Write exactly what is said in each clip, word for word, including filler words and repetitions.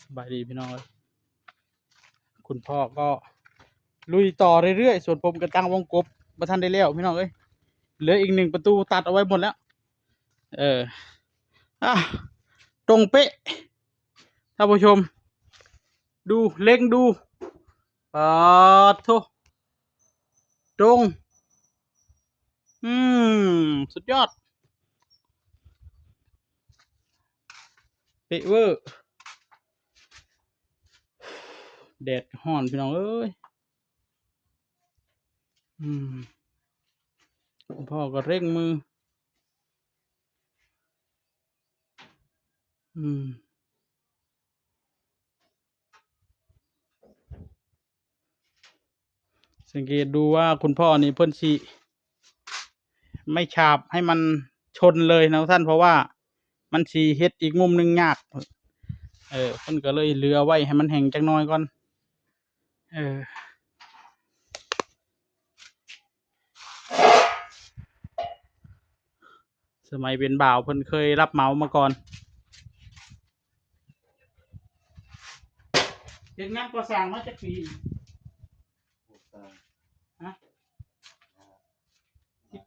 สบายดีพี่น้องเอ้ย คุณพ่อก็ลุยต่อเรื่อยๆ ส่วนผมก็ตั้งวงกบบ่ทันได้แล้วพี่น้องเอ้ย เหลืออีกหนึ่งประตูตัดเอาไว้หมดแล้ว เออ อ่ะ ตรงเป๊ะ ท่านผู้ชม ดู เล็งดู ปาดโถ ตรง อืม สุดยอด เป๊ะเวอร์ แดดฮ้อนพี่น้องเอ้ย อืม คุณพ่อก็เร่งมือ อืม สังเกตดูว่าคุณพ่อนี่เพิ่นสิ ไม่ฉาบให้มันชนเลยนะท่าน เพราะว่ามันสิเฮ็ดอีกมุมหนึ่งยาก เออ เพิ่นก็เลยเหลือไว้ให้มันแห้งจักหน่อยก่อน เออ สมัยเป็นบ่าวเพิ่นเคยรับเหมามาก่อน เฮ็ดงานก่อสร้างมาจักปี ฮะ สิบ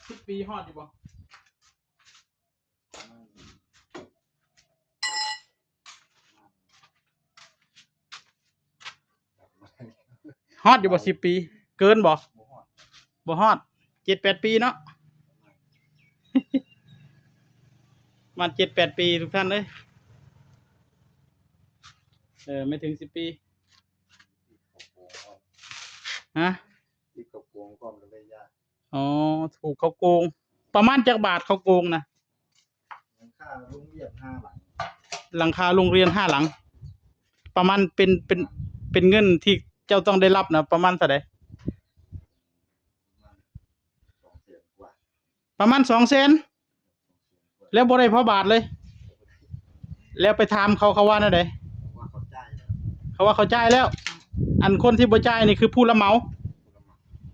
สิบปีฮอดอยู่บ่ ฮอดอยู่บ่ สิบปี เกินบ่ บ่ฮอด บ่ฮอด เจ็ดแปดปีเนาะ ประมาณเจ็ดแปดปีทุกท่านเอ้ย เออ ไม่ถึงสิบปี ฮะ ติดกับโกงก็มันเลยยาก อ๋อ ถูกเขาโกง ประมาณจักบาทเขาโกงนะ หลังคาโรงเรียนห้าหลัง หลังคาโรงเรียนห้าหลัง ประมาณเป็น เป็น เป็นเงินที่เจ้าต้องได้รับนะ ประมาณเท่าใด ประมาณสองแสนกว่า ประมาณสองแสน แล้วบ่ได้พอบาทเลย แล้วไปถามเขา เขาว่าแนวใด ว่าเขาจ่ายแล้ว เขาว่าเขาจ่ายแล้ว อันคนที่บ่จ่ายนี่คือผู้รับเหมา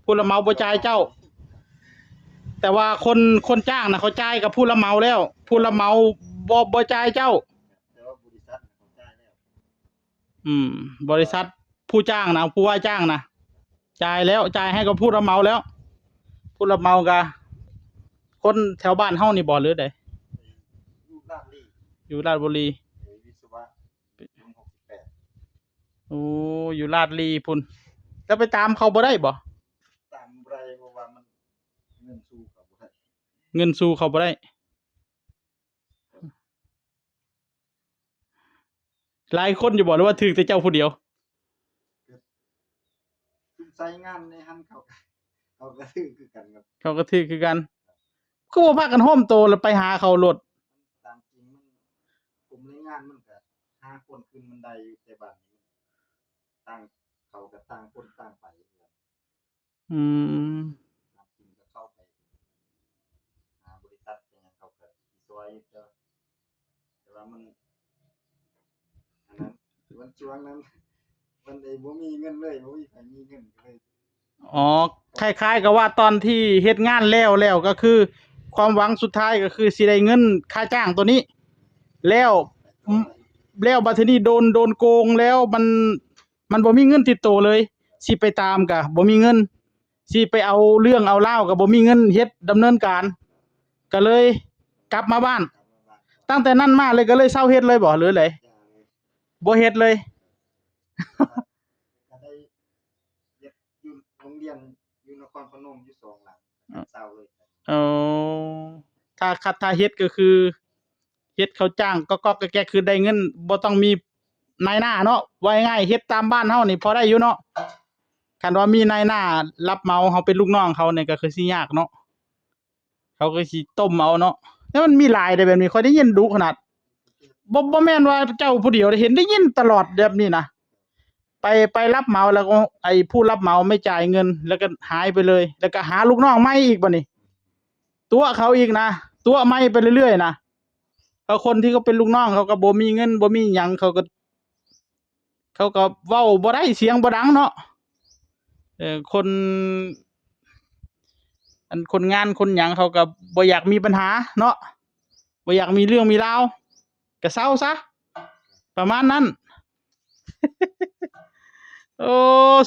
ผู้รับเหมาบ่จ่ายเจ้า แต่ว่าคน คนจ้างน่ะเขาจ่ายกับผู้รับเหมาแล้ว ผู้รับเหมาบ่ บ่จ่ายเจ้า แต่ว่าบริษัทเขาจ่ายแล้ว อืม บริษัทผู้จ้างนะ ผู้ว่าจ้างนะ จ่ายแล้ว จ่ายให้กับผู้รับเหมาแล้ว ผู้รับเหมาก็คนแถวบ้านเฮานี่บ่หรือใด อยู่ลาดลี อยู่ลาดบุรี เออ วิศวะ รุ่นหกสิบแปด โอ้ อยู่ลาดลีพุ้น แล้วไปตามเขาบ่ได้บ่ ตามบ่ได้ เพราะว่ามัน เงินสู้เขาบ่ได้ เงินสู้เขาบ่ได้ หลายคนอยู่บ่ หรือว่าถืกแต่เจ้าผู้เดียว ซุมใช้งานในหั้นเขาก็ เขาก็ถืกคือกันครับ เขาก็ถืกคือกัน คือบ่พากันโฮมโตแล้วไปหาเขาโลด ตามจริงมัน กลุ่มแรงงานมันก็หาคนขึ้นมันได้อยู่ แต่บัดนี้ต่าง เขาก็ต่างคนต่างไป อืม ตามจริงก็เข้าไปหาบริษัทไปหยังเขาก็สิซอยอยู่ แต่ แต่ว่ามัน อันนั้น มันช่วงนั้น มันเลยบ่มีเงินเลย บ่มีใครมีเงินก็เลย อ๋อ คล้ายๆกับว่าตอนที่เฮ็ดงานแล้ว แล้วก็คือความหวังสุดท้ายก็คือสิได้เงินค่าจ้างตัวนี้ แล้ว แล้วบัดทีนี้โดน โดนโกงแล้วมัน มันบ่มีเงินติดตัวเลย สิไปตามก็บ่มีเงิน สิไปเอาเรื่องเอาราวก็บ่มีเงินเฮ็ดดำเนินการ ก็เลยกลับมาบ้าน ตั้งแต่นั้นมาเลยก็เลยเซาเฮ็ดเลยบ่ หรือได บ่เฮ็ดเลย ก็ได้เฮ็ดอยู่โรงเรียนอยู่นครพนมอยู่สองหลัง เซาเลย เออ ถ้า ถ้าเฮ็ดก็คือ เฮ็ดเขาจ้างก๊อกๆแก๊กๆ คือได้เงิน บ่ต้องมีนายหน้าเนาะ ว่าง่ายๆ เฮ็ดตามบ้านเฮานี่พอได้อยู่เนาะ คันว่ามีนายหน้ารับเหมา เฮาเป็นลูกน้องเขานี่ก็คือสิยากเนาะ เขาก็สิต้มเอาเนาะ แล้วมันมีหลายเด้แบบนี้ ข้อยได้ยินดุขนาด บ่ บ่แม่นว่าเจ้าผู้เดียวได้เห็น ได้ยินตลอดแบบนี้นะ ไป ไปรับเหมาแล้วก็ไอ้ผู้รับเหมาไม่จ่ายเงิน แล้วก็หายไปเลย แล้วก็หาลูกน้องใหม่อีกบัดนี้ ตั๋วเขาอีกนะ ตั๋วใหม่ไปเรื่อยๆนะ แล้วคนที่เขาเป็นลูกน้องเขาก็บ่มีเงิน บ่มีหยัง เขาก็ เขาก็เว้าบ่ได้ เสียงบ่ดังเนาะ เออ คน อันคนงานคนหยังเขาก็บ่อยากมีปัญหาเนาะ บ่อยากมีเรื่องมีราว ก็เซาซะ ประมาณนั้น โอ้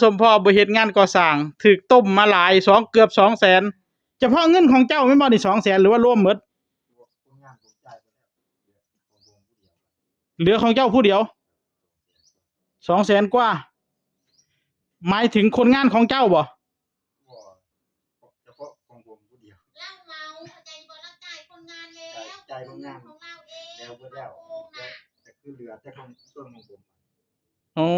สมพ่อบ่เฮ็ดงานก่อสร้าง ถูกต้มมาหลาย สอง เกือบสองแสน เฉพาะเงินของเจ้าแม่นบ่นี่ สองแสน หรือว่ารวมหมด คนงานผมจ่ายไปแล้ว เหลือของผมผู้เดียว เหลือของเจ้าผู้เดียว สองแสนกว่า หมายถึงคนงานของเจ้าบ่ บ่ เฉพาะของผมผู้เดียว ลาวเหมา เข้าใจบ่ ลาวจ่ายคนงานแล้ว จ่าย จ่ายคนงาน ของลาวเอง แล้วเบิดแล้ว เขาโกงน่ะ แต่คือเหลือแต่ของ ส่วนของผม อ๋อ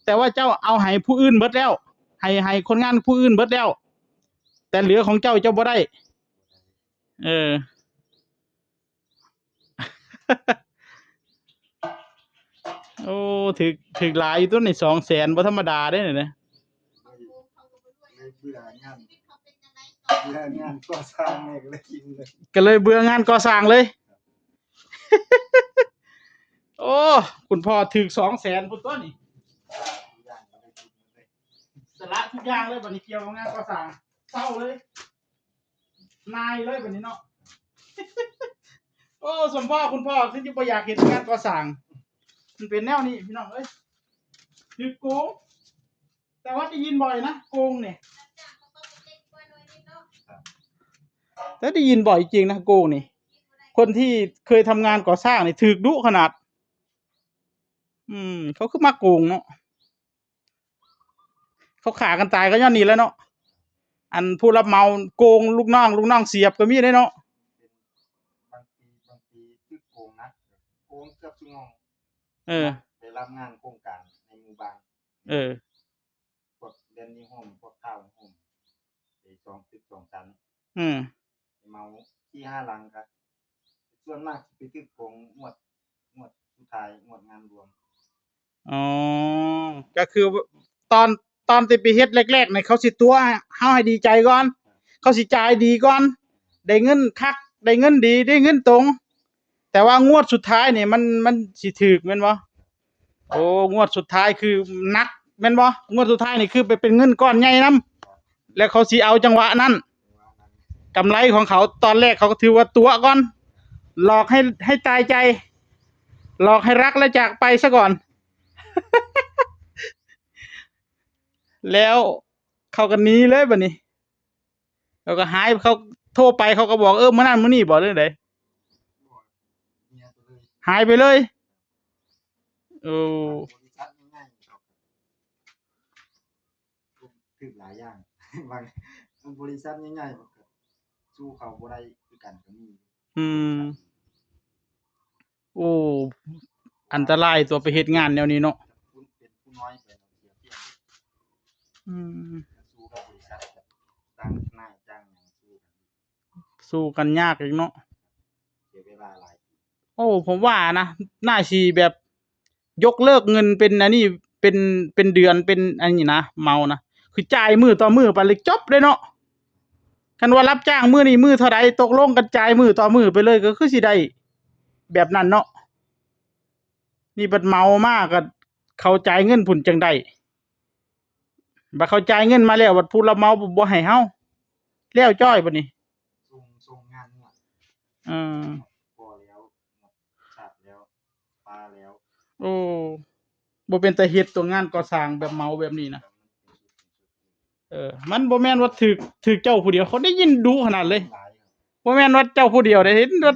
แต่ว่าเจ้าเอาให้ผู้อื่นเบิดแล้ว ให้ ให้คนงานผู้อื่นเบิดแล้ว แต่เหลือของเจ้า เจ้าบ่ได้ เออ โอ้ ถูก ถูกหลายอยู่ตั๊วนี่ สองแสน บ่ธรรมดาเด้นี่นะ เลยเบื่องาน เบื่องานก่อสร้างเลย ก็เลยทิ้งเลย ก็เลยเบื่องานก่อสร้างเลย โอ้ คุณพ่อถูกสองแสนพุ้นตั๊วนี่ สละทุกอย่างเลย บัดนี้เกี่ยวกับงานก่อสร้าง เซาเลย นายเลยบัดนี้เนาะ โอ้ สมพ่อคุณพ่อคือสิบ่อยากเฮ็ดงานก่อสร้าง มันเป็นแนวนี้พี่น้องเอ้ย ถูกโกง แต่ว่าได้ยินบ่อยนะ โกงเนี่ย แต่ได้ยินบ่อยจริงนะ โกงนี่ คนที่เคยทำงานก่อสร้างนี่ถูกดุขนาด อืม เขาคือมาโกงเนาะ เขาฆ่ากันตายก็ย้อนนี่แหละเนาะ อันผู้รับเหมาโกงลูกน้อง ลูกน้องเสียบก็มีเด้เนาะ บางปี บางปีคือโกงนะ โกงเกือบซุมื้อ เออ ไปรับงานโครงการในหมู่บ้าน เออ พวกแดนนี่โฮม พวกทาวน์โฮม ไอ้สองตึกสองชั้น อืม เหมาสี่ห้าหลังครับ ส่วนมากสิไปถูกโกงงวด งวดสุดท้าย งวดงานรวม อ๋อ ก็คือตอน ตอนที่ไปเฮ็ดแรกๆนี่ เขาสิตั๋วเฮาให้ดีใจก่อน เขาสิจ่ายดีก่อน ได้เงินคัก ได้เงินดี ได้เงินตรง แต่ว่างวดสุดท้ายนี่มัน มันสิถูกแม่นบ่ โอ้ งวดสุดท้ายคือหนักแม่นบ่ งวดสุดท้ายนี่คือไปเป็นเงินก้อนใหญ่นำ แล้วเขาสิเอาจังหวะนั้น กำไรของเขาตอนแรกเขาก็ถือว่าตั๋วก่อน หลอกให้ ให้ตายใจ หลอกให้รักและจากไปซะก่อน แล้วเขาก็หนีเลยบัดนี้ เขาก็หาย เขาโทรไปเขาก็บอก เออ มื้อนั้นมื้อนี้บ่ หรือใด หายไปเลย โอ้ บริษัทใหญ่ๆ ถูกหลายอย่าง บาง บริษัทใหญ่ๆ มันก็สู้เขาบ่ได้คือกันก็มี อืม โอ้ อันตรายตั๊วไปเฮ็ดงานแนวนี้เนาะ เป็นผู้น้อยไป เสียเปรียบ อืม สู้กับบริษัท จ้างนายจ้างหยัง สู้กัน สู้กันยากอีกเนาะ เสียเวลาหลายปี โอ้ ผมว่านะ น่าสิแบบ ยกเลิกเงินเป็นอันนี้ เป็น เป็นเดือน เป็นอันนี้นะ เหมานะ คือจ่ายมื้อต่อมื้อไปเลยจบเลยเนาะ คันว่ารับจ้างมื้อนี้มื้อเท่าใด ตกลงกันจ่ายมื้อต่อมื้อไปเลย ก็คือสิได้แบบนั้นเนาะ นี่บัดเหมามาก็เขาจ่ายเงินพุ้นจั่งได้ บัดเขาจ่ายเงินมาแล้ว บัดผู้รับเหมาบ่ บ่ให้เฮา แล้วจ้อยบัดนี้ ส่ง ส่งงานงวด เออ พอแล้ว งวดขาดแล้ว ปาแล้ว โอ้ บ่เป็นตาเฮ็ดตั๊วงานก่อสร้างแบบเหมาแบบนี้นะ เออ มันบ่แม่นว่าถูก ถูกเจ้าผู้เดียว เขาได้ยินดุขนาดเลย หลาย บ่แม่นว่าเจ้าผู้เดียวได้เห็นว่า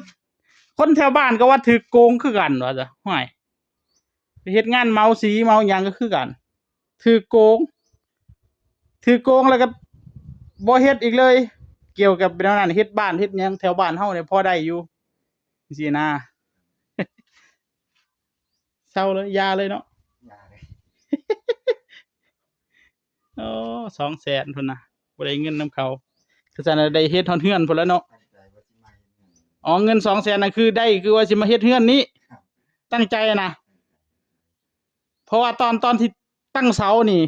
คนแถวบ้านก็ว่าถูกโกงคือกันว่าซะ ห้วย ไปเฮ็ดงานเหมาสีเหมาหยังก็คือกัน ถูกโกง ถูกโกงแล้วก็บ่เฮ็ดอีกเลย เกี่ยวกับแนวนั้น เฮ็ดบ้านเฮ็ดหยังแถวบ้านเฮาเนี่ยพอได้อยู่ จั่งซี้นะ เซาเลย อย่าเลยเนาะ อย่าเลย โอ้ สองแสนพุ้นนะ บ่ได้เงินนำเขา คือซั่นน่ะได้เฮ็ดฮอดเฮือนพุ้นแล้วเนาะ ตั้งใจว่าสิมาเฮ็ดเฮือน อ๋อ เงินสองแสนน่ะคือได้ คือว่าสิมาเฮ็ดเฮือนนี้ ครับ ตั้งใจนะ เพราะว่าตอน ตอนที่ตั้งเสานี่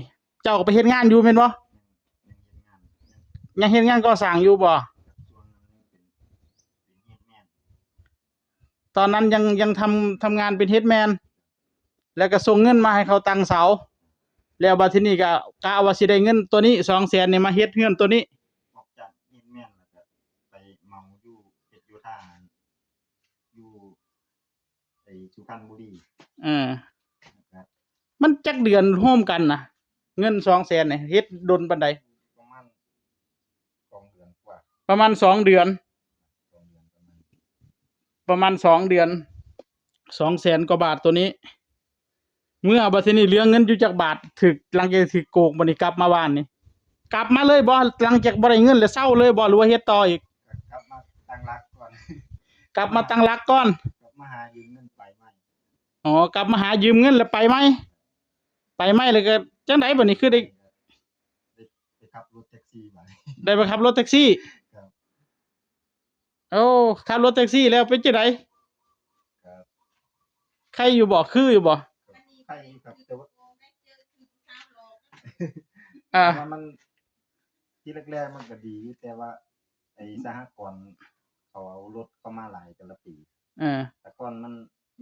เจ้าก็ไปเฮ็ดงานอยู่แม่นบ่ ยังเฮ็ดงาน ยังเฮ็ดงานก่อสร้างอยู่บ่ ช่วงนั้นยังเป็น เป็นเฮดแมน ตอนนั้นยัง ยังทำ ทำงานเป็นเฮดแมน แล้วก็ส่งเงินมาให้เขาตั้งเสา แล้วบัดทีนี้ก็กะว่าสิได้เงินตัวนี้ สองแสน นี่มาเฮ็ดเฮือนตัวนี้ ออกจากเฮดแมนแล้วก็ไปเหมาอยู่ เฮ็ดอยู่ท่า อยู่ ไอ้ สุพรรณบุรี เออ มันจักเดือนโฮมกันนะ เงินสองแสนเนี่ย เฮ็ดดนปานใด ประมาณสองเดือนกว่า ประมาณสองเดือน สองเดือนประมาณ ประมาณสองเดือน สองแสนกว่าบาทตัวนี้ เมื่อบัดทีนี้เหลือเงินอยู่จักบาท ถืก หลังจากถืกโกงบัดนี้กลับมาบ้านนี่ กลับมาเลยบ่ หลังจากบ่ได้เงินแล้วเซาเลยบ่ หรือว่าเฮ็ดต่ออีก กลับมาตั้งหลักก่อน กลับมาตั้งหลักก่อน กลับมาหายืมเงินไปใหม่ อ๋อ กลับมาหายืมเงินแล้วไปใหม่ ไปใหม่แล้วก็จั่งใดบัดนี้ คือได้ ได้ ได้ขับรถแท็กซี่มา ได้ไปขับรถแท็กซี่ ครับ โอ้ ขับรถแท็กซี่แล้วเป็นจั่งใด ครับ ไคอยู่บ่ คืออยู่บ่ ไคครับ แต่ว่า อ่า แต่ว่ามัน ที่แรกๆมันก็ดีอยู่ แต่ว่าไอ้สหกรณ์เขาเอารถเข้ามาหลายแต่ละปี เออ แต่ก่อนมัน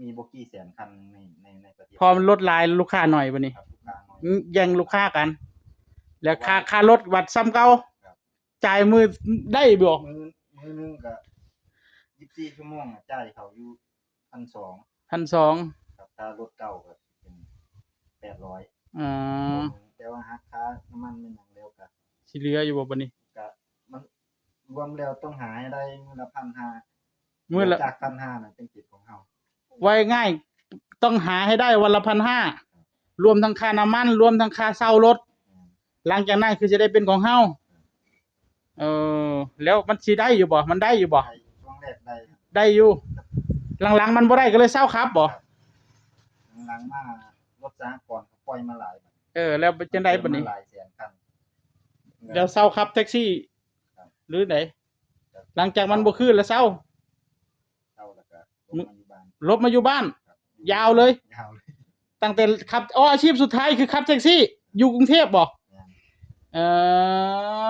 มีบ่กี่แสนคันใน ใน ในประเทศ พอมันลดหลายลูกค้าน้อยบัดนี้ ครับ ลูกค้าน้อย อืม แย่งลูกค้ากัน แล้วค่า เพราะว่า ค่ารถบัดส่ำเก่า ครับ จ่ายมื้อได้บ่ มื้อ มื้อหนึ่งก็ยี่สิบสี่ชั่วโมงอะ จ่ายเขาอยู่พันสอง พันสอง ครับ ถ้ารถเก่าก็เป็นแปดร้อย อ๋อ แต่ว่าหักค่าน้ำมันแม่นหยังแล้วก็ สิเหลืออยู่บ่บัดนี้ ก็มันรวมแล้วต้องหาให้ได้มื้อละพันห้า มื้อละ จากพันห้าน่ะเป็นสิทธิ์ของเฮา ว่าง่าย ต้องหาให้ได้วันละพันห้า รวมทั้งค่าน้ำมัน รวมทั้งค่าเช่ารถ อืม หลังจากนั้นคือจะได้เป็นของเฮา เออ แล้วมันสิได้อยู่บ่ มันได้อยู่บ่ ได้ ช่วงแรกได้ครับ ได้อยู่ หลังๆมันบ่ได้ก็เลยเซาขับบ่ ครับ หลังๆมารถสหกรณ์เขาปล่อยมาหลาย เออ แล้วเป็นจั่งใดบัดนี้ มาหลายแสนคัน แล้วเซาขับแท็กซี่ ครับ หรือได ครับ หลังจากมันบ่คือแล้วเซา เซาแล้วก็หลบมาอยู่บ้าน หลบมาอยู่บ้าน ครับ ยาวเลย ยาวเลย ตั้งแต่ขับ อ๋อ อาชีพสุดท้ายคือขับแท็กซี่ อยู่กรุงเทพฯบ่ แม่น เอ่อ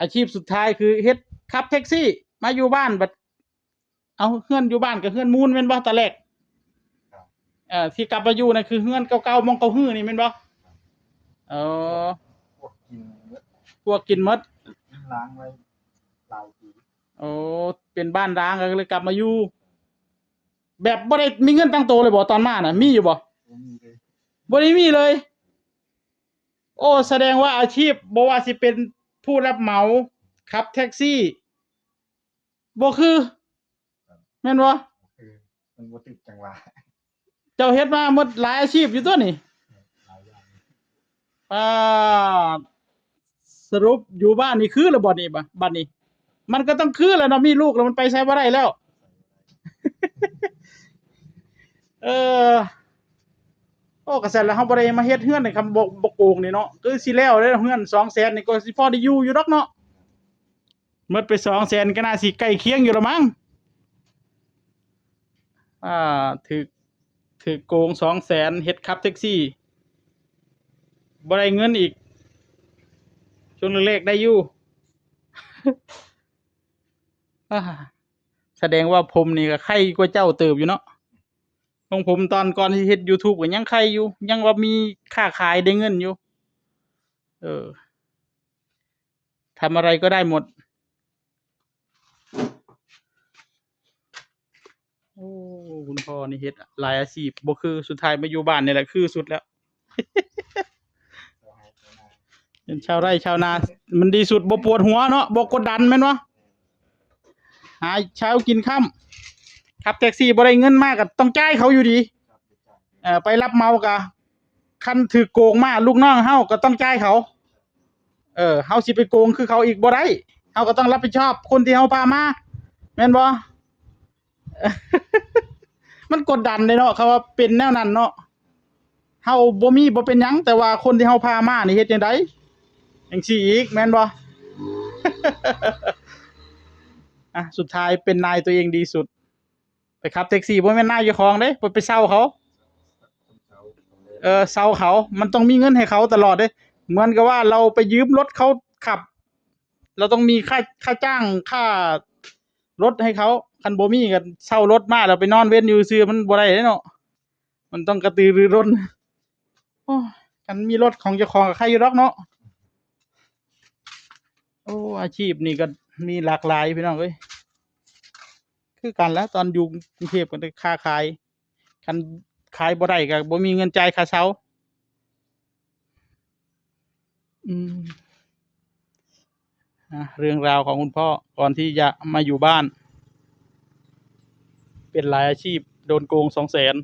อาชีพสุดท้ายคือเฮ็ดขับแท็กซี่ มาอยู่บ้านบัด เอาเฮือนอยู่บ้านกับเฮือนมูลแม่นบ่ตอนแรก ครับ เอ่อ ที่กลับมาอยู่นั่นคือเฮือนเก่าๆหม่องเก่าฮื้อนี่แม่นบ่ ครับ เออ ปลวกกินหมด ปลวกกินหมด ล้างไว้หลายปี โอ้ เป็นบ้านร้างก็เลยกลับมาอยู่ แบบบ่ได้มีเงินตั้งโตเลยบ่ตอนมาน่ะ มีอยู่บ่ บ่มีเลย บ่ได้มีเลย โอ้ แสดงว่าอาชีพบ่ว่าสิเป็นผู้รับเหมา ขับแท็กซี่ บ่คือ ครับ แม่นบ่ บ่คือ มันบ่ถูกจังหวะ เจ้าเฮ็ดมาหมดหลายอาชีพอยู่ตัวนี่ หลายอย่าง อ่า สรุปอยู่บ้านนี่คือแล้วบ่นี่บะ บัดนี้ มันก็ต้องคือแล้วเนาะ มีลูกแล้วมันไปไสบ่ได้แล้ว เออ โอ้ ก็ซั่นแล้วเฮาบ่ได้มาเฮ็ดเฮือนนี่ คันบ่ บ่โกงนี่เนาะ คือสิแล้วเด้อ เฮือนสองแสนนี่ก็สิพอได้อยู่อยู่ดอกเนาะ หมดไปสองแสนก็น่าสิใกล้เคียงอยู่ละมั้ง อ่า ถูก ถูกโกงสองแสน เฮ็ดขับแท็กซี่ บ่ได้เงินอีก ช่วงแรกๆได้อยู่ อ่า แสดงว่าผมนี่ก็ไคกว่าเจ้าเติบอยู่เนาะ ของผมตอนก่อนที่เฮ็ดยูทูบก็ยังไคอยู่ ยังว่ามีค้าขายได้เงินอยู่ เออ ทำอะไรก็ได้หมด โอ้ คุณพ่อนี่เฮ็ดหลายอาชีพ บ่คือ สุดท้ายมาอยู่บ้านนี่แหละคือสุดแล้ว เป็นชาวไร่ชาวนา มันดีสุด บ่ปวดหัวเนาะ บ่กดดันแม่นบ่ หาเช้ากินค่ำ ขับแท็กซี่บ่ได้เงินมาก็ต้องจ่ายเขาอยู่ดี เอ่อ ไปรับเหมาก็ คันถูกโกงมา ลูกน้องเฮาก็ต้องจ่ายเขา เออ เฮาสิไปโกงคือเขาอีกบ่ได้ เฮาก็ต้องรับผิดชอบคนที่เฮาพามา แม่นบ่ มันกดดันเด้เนาะ เขาว่าเป็นแนวนั้นเนาะ เฮาบ่มีบ่เป็นหยัง แต่ว่าคนที่เฮาพามานี่เฮ็ดจั่งใด จั่งซี้อีก แม่นบ่ อ่ะ สุดท้ายเป็นนายตัวเองดีสุด ไปขับแท็กซี่บ่แม่นนายเจ้าของเด้ ไป ไปเช่าเขา เออ เช่าเขา มันต้องมีเงินให้เขาตลอดเด้ เหมือนกับว่าเราไปยืมรถเขาขับ เราต้องมีค่า ค่าจ้าง ค่ารถให้เขา คันบ่มีก็เช่ารถมาแล้วไปนอนเว็นอยู่ซื่อ มันบ่ได้เด้เนาะ มันต้องกระตือรือร้น โอ้ย คันมีรถของเจ้าของก็ไคอยู่ดอกเนาะ โอ้ อาชีพนี่ก็มีหลากหลายพี่น้องเอ้ย คือกันแหละ ตอนอยู่กรุงเทพฯ ก็ได้ค้าขาย คันขายบ่ได้ก็บ่มีเงินจ่ายค่าเช่า อืม อ่ะ เรื่องราวของคุณพ่อก่อนที่จะมาอยู่บ้าน เป็นหลายอาชีพ โดนโกง สองแสน